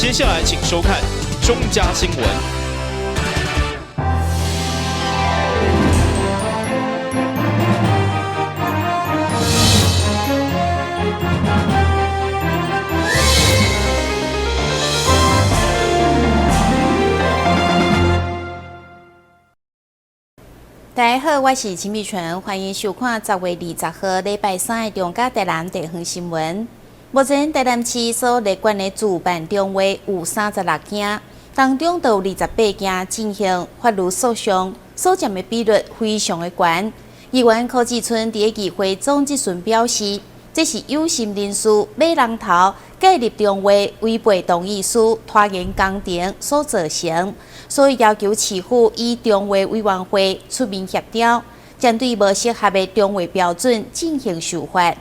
接下來請收看中嘉新聞。大家好，我是秦美純，歡迎收看10月20號禮拜三的中嘉台南地方新聞。目前台南市所列管的自辦重劃有36件，當中就有28件進行法律訴訟，所佔的比率非常的懸。議員柯志春佇議會總質詢表示，這是有心人士買人頭介入重劃，違背同意書，拖延工程所造成，所以要求市府與重劃委員會出面協調，針對無適合的重劃標準進行修法。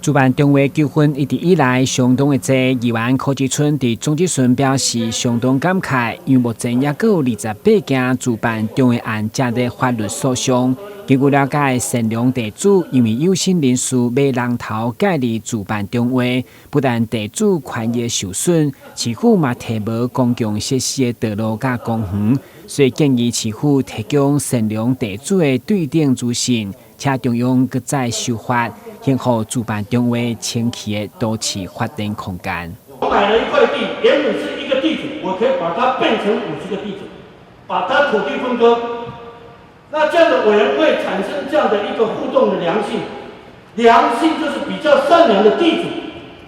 自辦重劃糾紛一直以來相當的濟，議員柯志春佇總質詢表示相當感慨，因為目前猶閣有28件自辦重劃案正佇法律訴訟。根據了解，善良地主因為有心人士買人頭介入自辦重劃，不但地主權益受損，市府嘛提無公共設施的道路佮公園，所以建議市府提供善良地主的對等資訊，請中央閣再修法，還予自辦重劃清氣的都市發展空間。我買了一塊地，原本是一個地主，我可以把它變成50個地主，把它土地分割。那這樣的委員會產生這樣的一個互動的良性，良性就是比較善良的地主。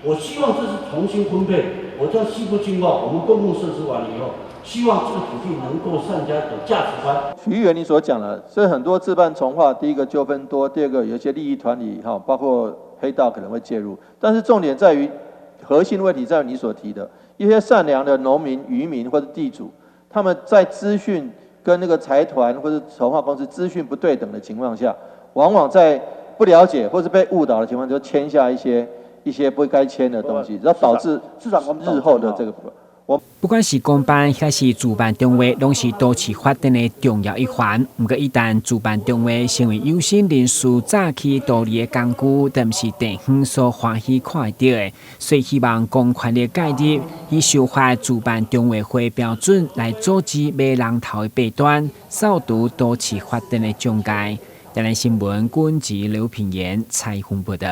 我希望這是重新分配，我叫西部計劃，我們公共設施完了以後，希望這個土地能夠善加的價值觀。許議員你所講的，所以很多自辦重劃，第一個糾紛多，第二個有一些利益團體哈，包括黑道可能會介入。但是重點在於核心問題在於你所提的一些善良的農民、漁民或者地主，他們在資訊跟那個財團或者重劃公司資訊不對等的情況下，往往在不了解或是被誤導的情況下，就簽下一些不該簽的東西，然後導致日後的這個。不管是公辦還是自辦重劃，攏是都市發展的重要一環。毋過，一旦自辦重劃成為有心人士詐欺圖利的工具，就毋是地方所歡喜看會著的。所以，希望公權力介入，以修法自辦重劃會標準來阻止買人頭的弊端，掃除都市發展的障礙。台南新聞，軍籍劉品言採訪報道。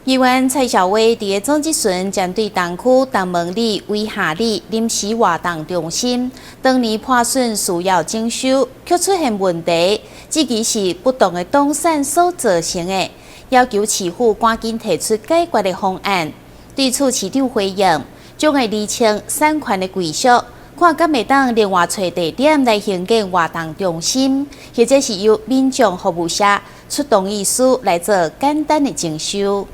議員蔡兆威佇個總質詢針對東區東門里威下里臨時活動中心，當年破損需要整修，卻出現問題，質疑是不當的動產所造成的，要求市府趕緊提出解決的方案。對此，市長回應，將會釐清產權的歸屬，看敢會當另外揣地點來興建活動中心，或者是由民眾服務社出同意書來做簡單的整修。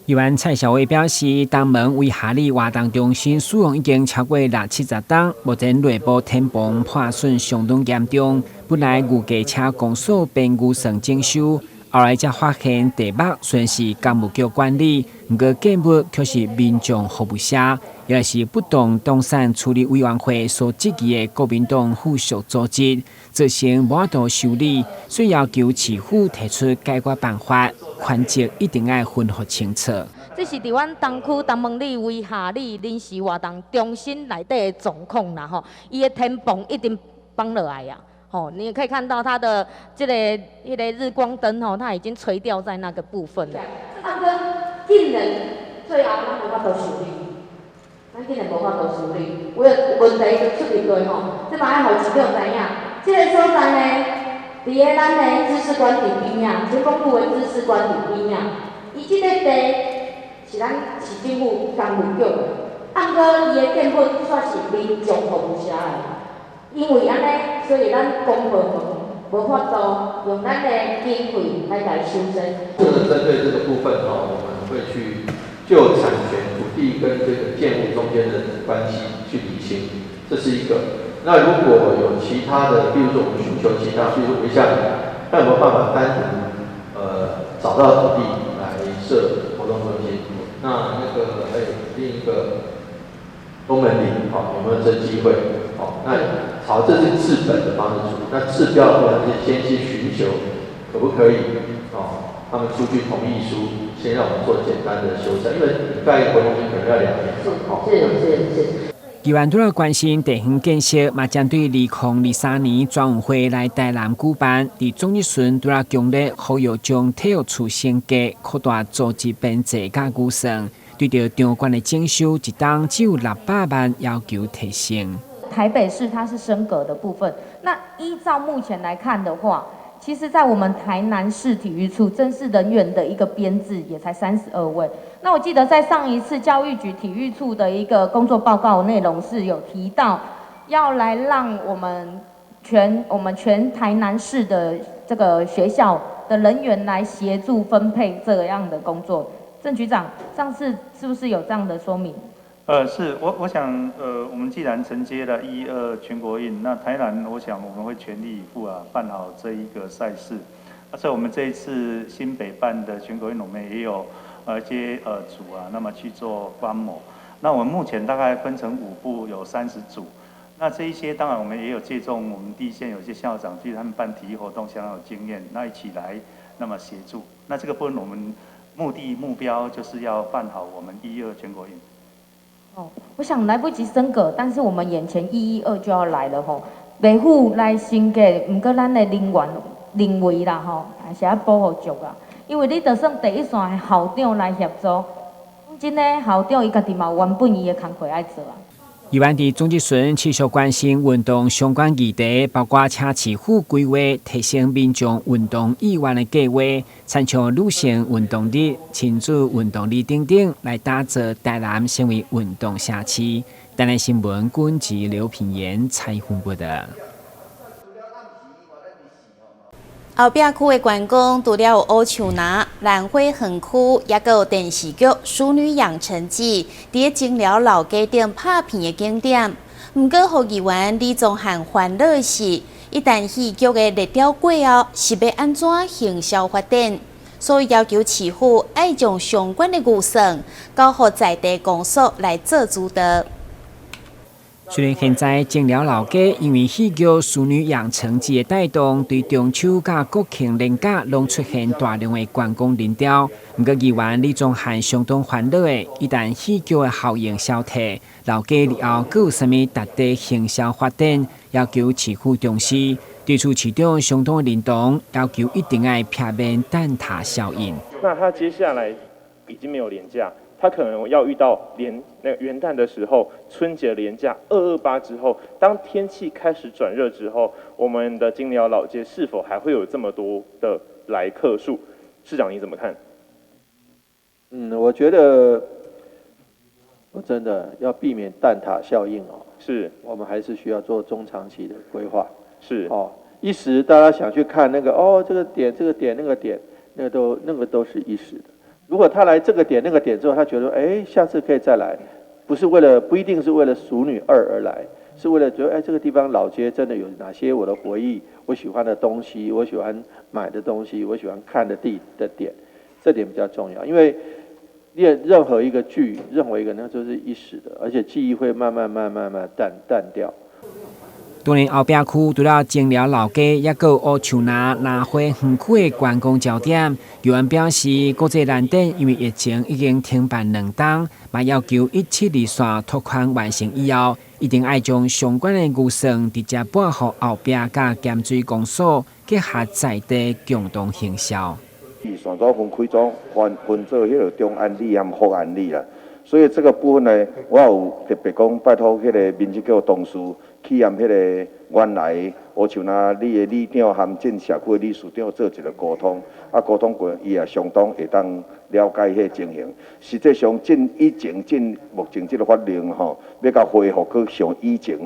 議員蔡小偉表示，東門威下里活動中心使用已經超過六七十冬，目前內部天棚破損相當嚴重。本來預計請公所編預算整修，後來才發現地目雖然是工務局管理，毋過建物卻是民眾服務社，也是不當動產處理委員會所質疑的國民黨附屬組織，造成無法度修理，所以要求市府提出解決辦法，權責一定愛分予清楚。這是佇阮東區東門里威下里臨時活動中心內底的狀況啦，吼，伊的天棚已經崩落來啊，吼，你也可以看到它的這個彼個日光燈吼，它已經垂掉在那個部分了。啊，閣竟然最後咱無法度修理，咱竟然無法度修理，有問題就出入來吼，這嘛愛予市長知影，這個所在呢，佇个咱的知識館佇邊仔，成功路的知識館佇邊仔，伊這個地是咱市政府工務局的，啊，毋過伊的建物煞是民眾服務社的，因為按呢，所以咱公部門無法度用咱的經費來共修繕。這個針對這個部分哈，我們會去就產權、土地跟這個建物中間的關係去釐清，這是一個。那如果有其他的，比如說我們尋求其他，比如說威下里，看有沒有辦法單獨找到土地來設活動中心？那個還有另一個東門里，好，有沒有這機會？好，那好，這是治本的方式處理。那治標的話，是先去尋求可不可以？哦，他們出具同意書，先讓我們做簡單的修繕，因為蓋活動中心可能要2年。是是是。議員除了關心地方建設，嘛針對2023年全運會來台南舉辦，佇總質詢除了強烈呼籲將體育處升格擴大組織編制佮預算，對著場館的整修，一冬只有600萬，要求提升。台北市它是升格的部分，那依照目前來看的話，其實，在我們台南市體育處正式人員的一個編制也才32位。那我記得在上一次教育局體育處的一個工作報告內容是有提到，要來讓我們全台南市的這個學校的人員來協助分配這樣的工作。鄭局長，上次是不是有這樣的說明？是我想，我們既然承接了112全國運，那台南，我想我們會全力以赴啊，辦好這一個賽事。而且我們這一次新北辦的全國運，我們也有一些組啊，那麼去做觀摩。那我們目前大概分成五部，有30組。那這一些當然我們也有借重我們第一線有些校長，其實他們辦體育活動相當有經驗，那一起來那麼協助。那這個部分我們目的目標就是要辦好我們一二全國運。哦，我想來不及升格，但是我們眼前一一二就要來了吼。袂赴來升格，毋過咱的人員人位啦吼，還是愛保護足啊。因為你就算第一線的校長來協助，真的校長伊家己嘛有原本伊的工課愛做啊。議員佇總質詢持續關心運動相關議題，包括請市府規劃提升民眾運動意願的計劃，親像女性運動日、親子運動日等等，來打造台南成為運動城市。台南新聞軍記劉品言採訪報道。後壁區的觀光，除了有烏樹林、蘭花園區，抑閣有電視劇《淑女養成記》佇咧菁寮老街頂拍片的景點。毋過，予議員李宗翰煩惱的是，一旦戲劇的熱潮過後，是欲按怎行銷發展？所以要求市府愛將相關的預算交予在地公所來做主導。雖然現在菁寮老街因為戲劇《淑女養成記》的帶動，對中秋佮國慶連假攏出現大量的觀光人潮。毋過議員李宗翰相當煩惱的，一旦戲劇的效應消退，老街日後閣有啥物值得行銷發展，要求市府重視。對此市長相當認同，要求一定愛避免蛋撻效應。那他接下來已經沒有連假。他可能要遇到連那個元旦的時候，春節連假228之後，當天氣開始轉熱之後，我們的菁寮老街是否還會有這麼多的來客數？市長你怎麼看？我覺得我真的要避免蛋撻效應哦。我們還是需要做中長期的規劃。哦，一時大家想去看那個哦，這個點、這個點、那個點，那個都是一時的。如果他來這個點那個點之後，他覺得哎，下次可以再來，不是為了不一定是為了《淑女二》而來，是為了覺得哎，這個地方老街真的有哪些我的回憶，我喜歡的東西，我喜歡買的東西，我喜歡看的地的點，這點比較重要。因為任何一個劇，任何一個那都是一時的，而且記憶會慢慢慢慢慢淡淡掉。當然後壁區除了菁寮老街，抑閣有烏樹林、蘭花園區的觀光焦點。議員表示，國際蘭展因為疫情已經停辦2冬，嘛要求17二線拓寬完成以後，一定愛將相關的預算直接撥予後壁佮鹹水公所，結合在地共同行銷。線組分開組，分分做彼個中安里和福安里啦。所以這個部分呢，我有特別講拜託彼個民政局同事去和彼個原來烏樹林里的里長和鎮社區的理事長做一個溝通，啊溝通過，伊也相當會當了解彼個情形。實際上，進以前進目前這個法令吼，欲共恢復閣像以前，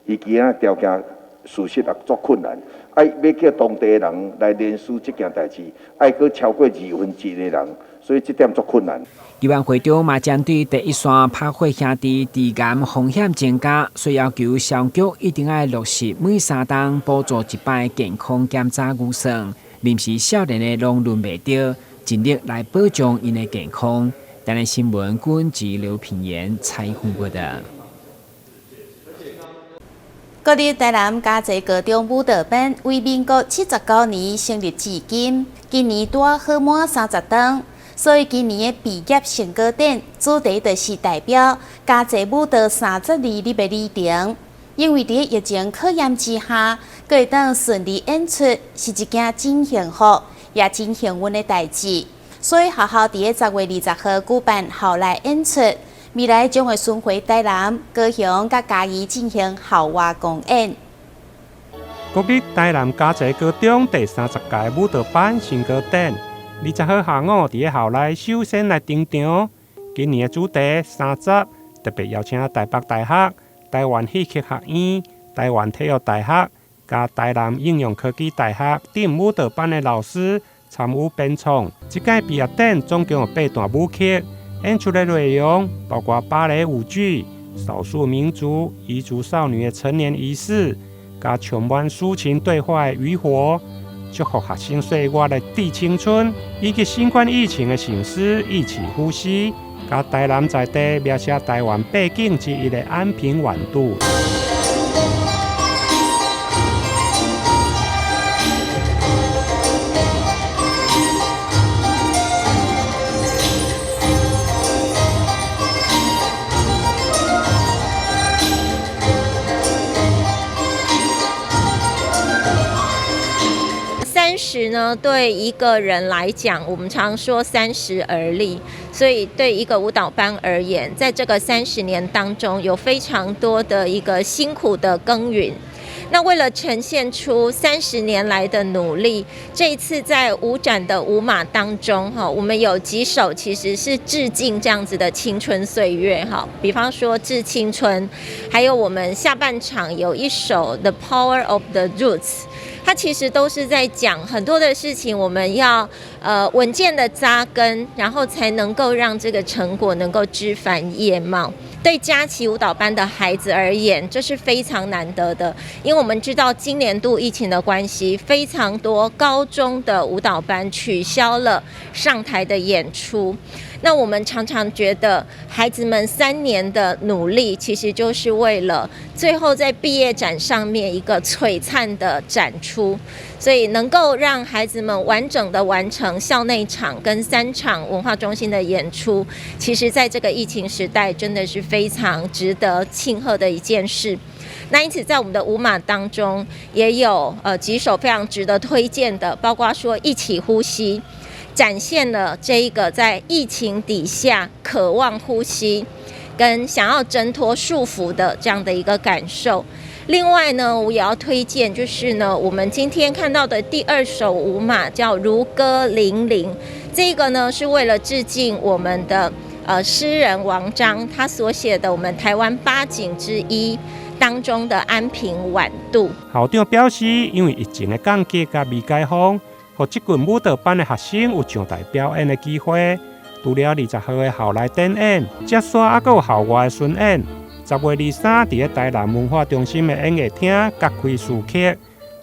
伊其他條件事實也足困難。愛欲叫當地的人來聯署這件代誌，愛閣超過1/2個人，所以這點足困難。議員會長嘛針對第一線拍火兄弟致癌風險增加，所以要求消防局一定愛落實每3冬補助一擺健康檢查預算，臨時少年的攏輪袂著，盡力來保障𪜶的健康。台南新聞軍記劉品言採訪報道。國立台南嘉澤高中舞蹈班為民國79年成立至今，今年拄仔好滿30冬。所以今年的畢業成果展主題就是代表嘉濟舞蹈32日的旅程。因為佇疫情考驗之下，閣會當順利演出，是一件真幸福，也真幸運的代誌。所以學校佇咧10月20號舉辦校內演出，未來將會巡迴台南、高雄佮嘉義進行校外公演。國立台南嘉濟高中第30屆舞蹈班成果展，20號下午佇咧校內首先來登場。今年的主題三十，特別邀請台北大學、台灣戲曲學院、台灣體育大學、佮台南應用科技大學等舞蹈班的老師參與編創。這屆畢業展總共有八段舞曲，演出的內容包括芭蕾舞劇、少數民族彝族少女的成年儀式，佮充滿抒情對話的漁火，祝福學生歲月的致青春，以及新冠疫情的省思，一起呼吸，佮台南在地描寫台灣八景之一的安平晚渡。三十呢，對一個人來講，我們常說三十而立，所以對一個舞蹈班而言，在這個30年當中，有非常多的一個辛苦的耕耘。那為了呈現出30年來的努力，這一次在舞展的舞碼當中，哈，我們有幾首其實是致敬這樣子的青春歲月，哈，比方說致青春，還有我們下半場有一首 The Power of the Roots。它其實都是在講很多的事情，我們要穩健的紮根，然後才能夠讓這個成果能夠枝繁葉茂。對佳琪舞蹈班的孩子而言，這是非常難得的，因為我們知道今年度疫情的關係，非常多高中的舞蹈班取消了上台的演出。那我們常常覺得，孩子們3年的努力，其實就是為了最後在畢業展上面一個璀璨的展出。所以能夠讓孩子們完整的完成校內場跟三場文化中心的演出，其實在這個疫情時代，真的是非常值得慶賀的一件事。那因此，在我們的舞碼當中，也有幾首非常值得推薦的，包括說一起呼吸。展現了這一個在疫情底下渴望呼吸，跟想要掙脫束縛的這樣的一個感受。另外呢，我也要推薦，就是呢，我們今天看到的第二首舞碼叫《如歌鈴鈴》，這個呢是為了致敬我們的詩人王章他所寫的我們台灣八景之一當中的安平晚渡。校長表示，因為疫情的降級佮未解封，予這群舞蹈班的學生有上台表演的機會。除了20號的校內展演，接續猶閣有校外的巡演。10月23佇咧台南文化中心的演藝廳各開序曲。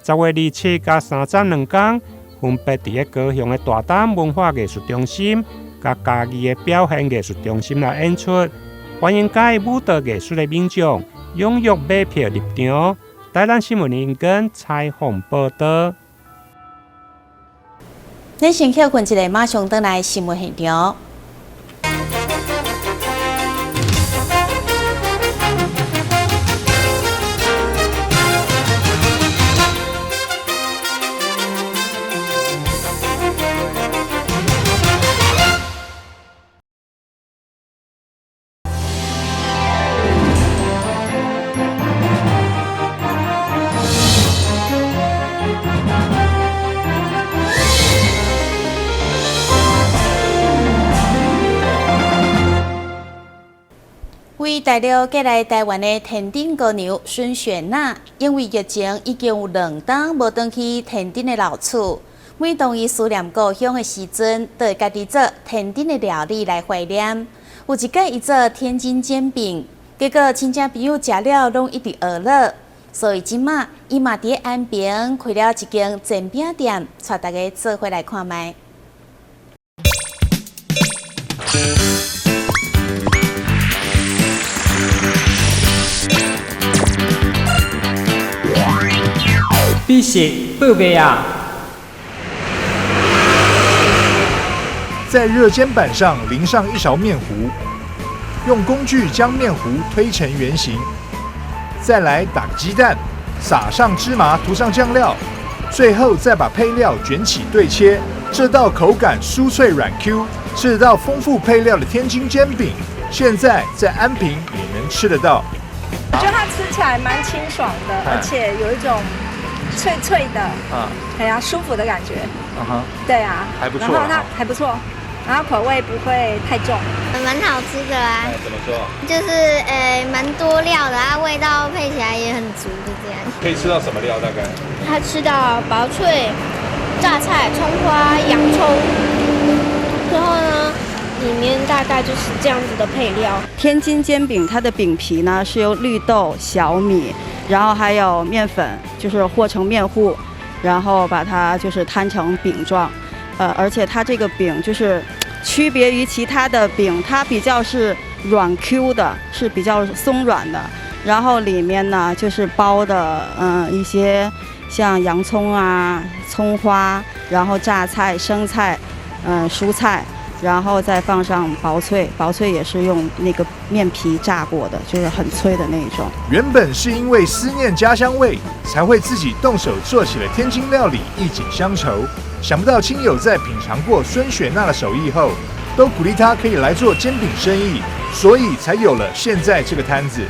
10月27佮30兩天，分別佇咧高雄的大膽文化藝術中心佮嘉義的表現藝術中心來演出。歡迎佮意舞蹈藝術的民眾踴躍買票入場。台南新聞林根採訪報導。咱先歇睏一下，馬上轉來新聞現場。為大陸過來台灣的天頂姑娘孫雪娜，因為疫情已經有2冬無轉去天頂的老厝。每當伊思念故鄉的時陣，就會家己做天頂的料理來懷念。有一擺伊做天津煎餅，結果親戚朋友食了攏一直呵咾。所以這馬伊嘛佇安平開了一間煎餅店，帶大家做伙來看覓。美食報未啊？在热煎板上淋上一勺面糊，用工具将面糊推成圆形，再来打个鸡蛋，撒上芝麻，涂上酱料，最后再把配料卷起对切。这道口感酥脆软 Q、吃得到丰富配料的天津煎饼，现在在安平也能吃得到。我觉得它吃起来蛮清爽的，而且有一种脆脆的，哎呀，舒服的感觉。对啊，还不错。然后它还不错，然后口味不会太重，蛮好吃的啊。怎么说？就是蛮多料的啊，味道配起来也很足，就这样。可以吃到什么料？大概？它吃到薄脆榨菜、葱花、洋葱，然后呢，里面大概就是这样子的配料。天津煎饼它的饼皮呢是由绿豆、小米，然后还有面粉，就是和成面糊，然后把它就是摊成饼状。而且它这个饼就是区别于其他的饼，它比较是软 Q 的，是比较松软的。然后里面呢就是包的，一些像洋葱啊、葱花，然后榨菜、生菜，蔬菜，然后再放上薄脆，薄脆也是用那个面皮炸过的，就是很脆的那一种。原本是因为思念家乡味，才会自己动手做起了天津料理，一解乡愁。想不到亲友在品尝过孙雪娜的手艺后，都鼓励她可以来做煎饼生意，所以才有了现在这个摊子。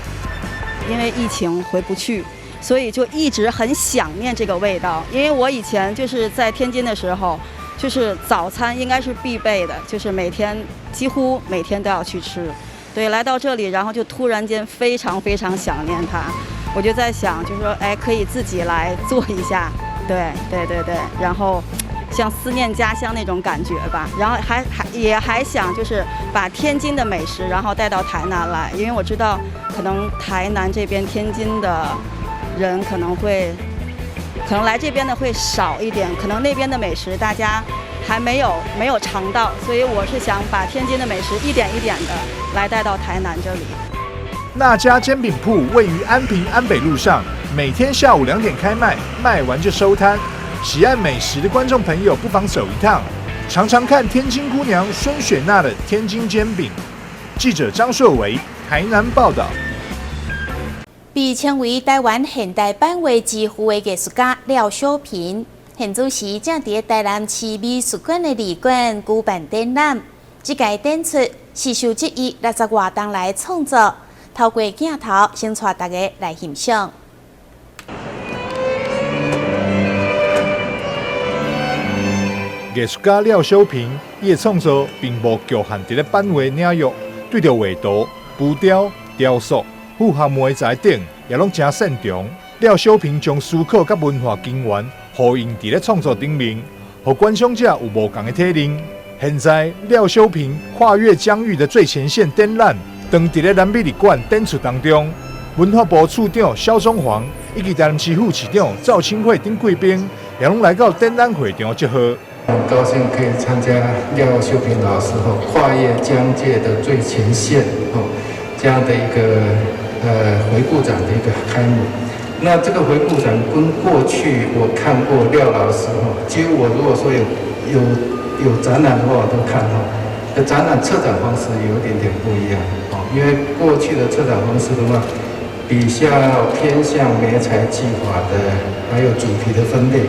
因为疫情回不去，所以就一直很想念这个味道。因为我以前就是在天津的时候，就是早餐应该是必备的，就是每天几乎每天都要去吃。对，来到这里，然后就突然间非常非常想念它，我就在想，就是说，哎，可以自己来做一下，对对对对，然后像思念家乡那种感觉吧。然后还想就是把天津的美食，然后带到台南来，因为我知道可能台南这边天津的人可能来这边的会少一点，可能那边的美食大家还没有尝到，所以我是想把天津的美食一点一点的来带到台南这里。那家煎饼铺位于安平安北路上，每天下午2点开卖，卖完就收摊。喜爱美食的观众朋友不妨走一趟，尝尝看天津姑娘孙雪娜的天津煎饼。记者张硕维台南报道。被称为台湾现代版画之父的艺术家廖小平，现此时正伫台南市美术馆的二馆举办展览。这届展出是受这伊60外冬来创作，透过镜头先带大家来欣赏。艺术家廖小平，伊的创作并无局限伫咧版画领域，对著画图、浮雕、雕塑、复合媒材等，也拢诚擅长。廖小平将思考佮文化根源呼应伫咧创作顶面，予观赏者有无仝的体认。现在廖小平跨越疆域的最前线展览，当伫咧南美丽馆展出当中，文化部处长萧宗煌以及台南市副市长赵清惠等贵宾，也拢来到展览会场祝贺。很高兴可以参加廖秀平老师跨越疆界的最前线这样的一个回顾展的一个开幕。那这个回顾展跟过去我看过廖老师几乎我如果说有展览的话我都看的展览策展方式有一点点不一样因为过去的策展方式的话，比较偏向媒材技法的，还有主题的分类。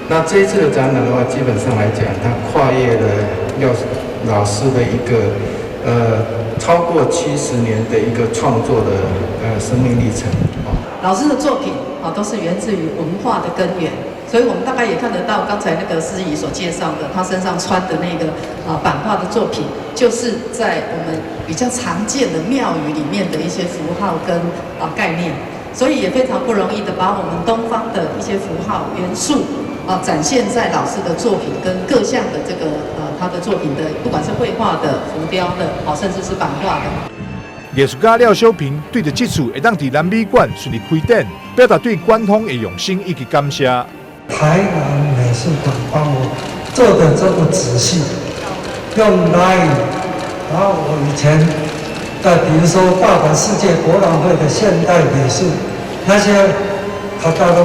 那这一次的展览的话，基本上来讲，它跨越了廖老师的一个超过70年的一个创作的生命历程。老师的作品都是源自于文化的根源，所以我们大概也看得到刚才那个司仪所介绍的，他身上穿的那个版画的作品，就是在我们比较常见的庙宇里面的一些符号跟概念，所以也非常不容易的把我们东方的一些符号元素展现在老师的作品跟各项的这个他的作品的，不管是绘画的、浮雕的，甚至是版画的。艺术家廖小平对著这次会当伫南美馆顺利开展，表达对馆方的用心以及感谢。台南美术馆帮我做的这么仔细，用 LINE，然后我以前在比如说大阪世界博览会的现代美术那些，他大都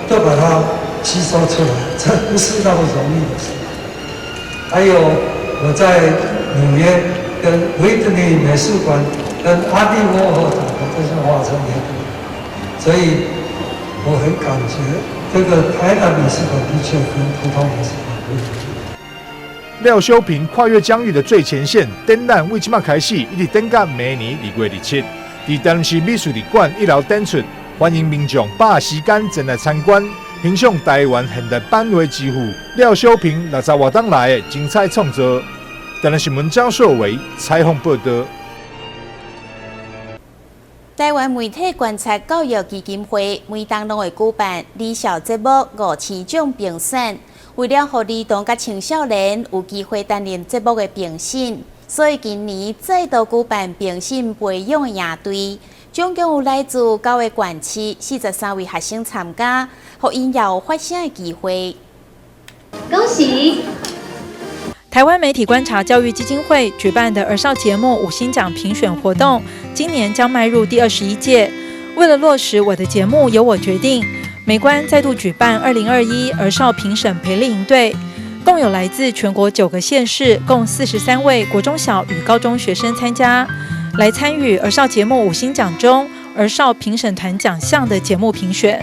都把它吸收出来，这不是那么容易的事。还有我在紐約跟維特尼美術館跟阿蒂沃霍展的這些畫冊也所以我很感覺這個台南美術館的確跟普通美術館不一樣。廖修平跨越疆域的最前線展覽，為這馬開始，一直展到明年2月27，佇台南市美術館一樓展出，歡迎民眾把握時間前來參觀，欣賞台灣現代版畫之父廖修平六十外冬來的精彩創作。台南新聞張碩偉採訪報道。台灣媒體觀察教育基金會每冬攏會舉辦兒少節目五星獎評選。為了予兒童佮青少年有機會擔任節目的評審，所以今年再度舉辦評審培養的營隊，總共有來自九個縣市43位學生參加，予𪜶有發聲的機會。恭喜！台灣媒體觀察教育基金會舉辦的兒少節目五星獎評選活動，今年將邁入第21屆。為了落實我的節目由我決定，媒觀再度舉辦2021兒少評審培力營隊，共有來自全國九個縣市，共43位國中小與高中學生參加，來參與兒少節目五星獎中兒少評審團獎項的節目評選。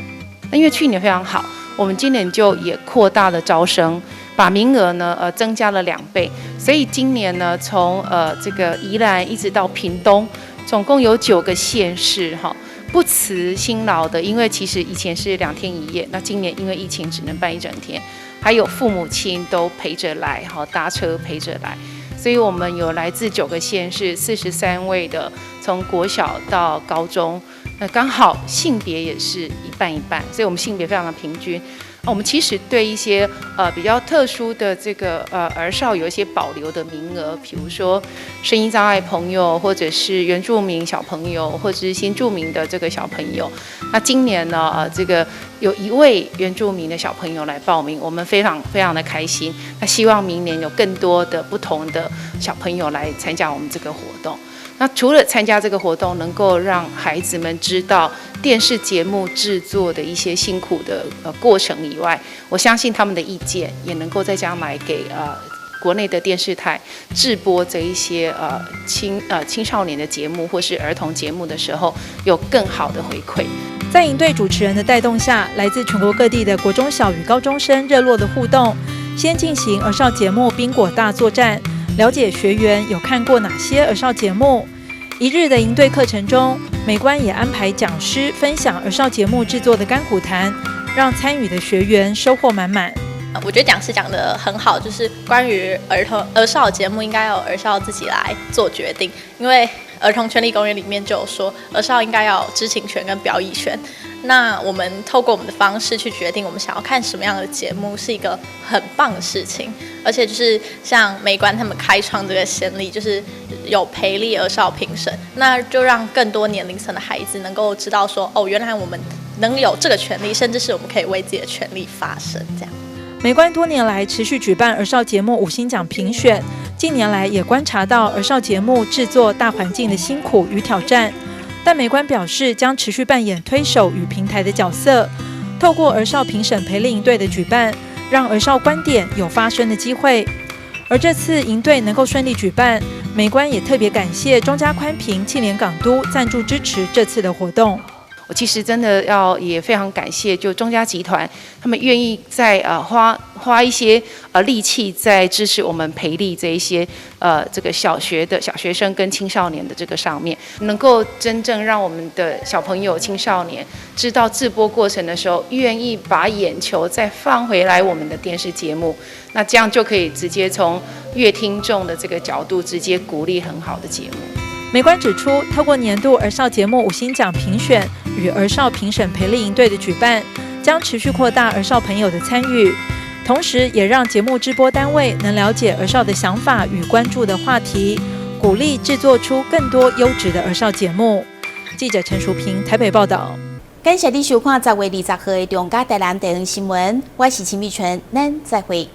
那因為去年非常好，我們今年就也擴大了招生，把名額呢增加了2倍，所以今年呢從這個宜蘭一直到屏東，總共有九個縣市哈。不辭辛勞的，因為其實以前是2天1夜，那今年因為疫情只能辦一整天，還有父母親都陪着來，哈，搭車陪着來，所以我們有來自九個縣市43位的，從國小到高中，那剛好性別也是一半一半，所以我們性別非常的平均。我們其實對一些比較特殊的這個兒少有一些保留的名額，比如說聲音障礙朋友，或者是原住民小朋友，或者是新住民的這個小朋友。那今年呢，這個有一位原住民的小朋友來報名，我們非常非常的開心。那希望明年有更多的不同的小朋友來參加我們這個活動。那除了參加這個活動，能夠讓孩子們知道電視節目製作的一些辛苦的過程以外，我相信他們的意見也能夠在將來給國內的電視台製播這一些青少年的節目或是兒童節目的時候，有更好的回饋。在營隊主持人的帶動下，來自全國各地的國中小與高中生熱絡的互動，先進行兒少節目賓果大作戰。了解學員有看過哪些兒少節目。一日的營隊課程中，媒觀也安排講師分享兒少節目製作的甘苦談，讓參與的學員收穫滿滿。我覺得講師講得很好，就是關於兒童兒少節目應該要兒少自己來做決定，因為兒童權利公約裡面就有說，兒少應該要有知情權跟表意權。那我們透過我們的方式去決定我們想要看什麼樣的節目，是一個很棒的事情。而且就是像媒觀他們開創這個先例，就是有培力兒少評審，那就讓更多年齡層的孩子能夠知道說，哦，原來我們能有這個權利，甚至是我們可以為自己的權利發聲。這樣。媒觀多年來持續舉辦兒少節目五星獎評選，近年來也觀察到兒少節目製作大環境的辛苦與挑戰。但媒觀表示，將持續扮演推手與平台的角色，透過兒少評審培力營隊的舉辦，讓兒少觀點有發聲的機會。而這次營隊能夠順利舉辦，媒觀也特別感謝中嘉寬頻慶聯港都贊助支持這次的活動。我其實真的要也非常感謝，就中嘉集團，他們願意在花一些力氣在支持我們培力這一些這個小學的小學生跟青少年的這個上面，能夠真正讓我們的小朋友、青少年知道製播過程的時候，願意把眼球再放回來我們的電視節目，那這樣就可以直接從閱聽眾的這個角度，直接鼓勵很好的節目。媒觀指出，透過年度兒少節目五星獎評選與兒少評審培力營隊的舉辦，將持續擴大兒少朋友的參與，同時也讓節目製播單位能了解兒少的想法與關注的話題，鼓勵製作出更多優質的兒少節目。記者陳淑萍台北報道。感謝你收看10月20號的中嘉台南地方新聞，我是秦美純，咱再會。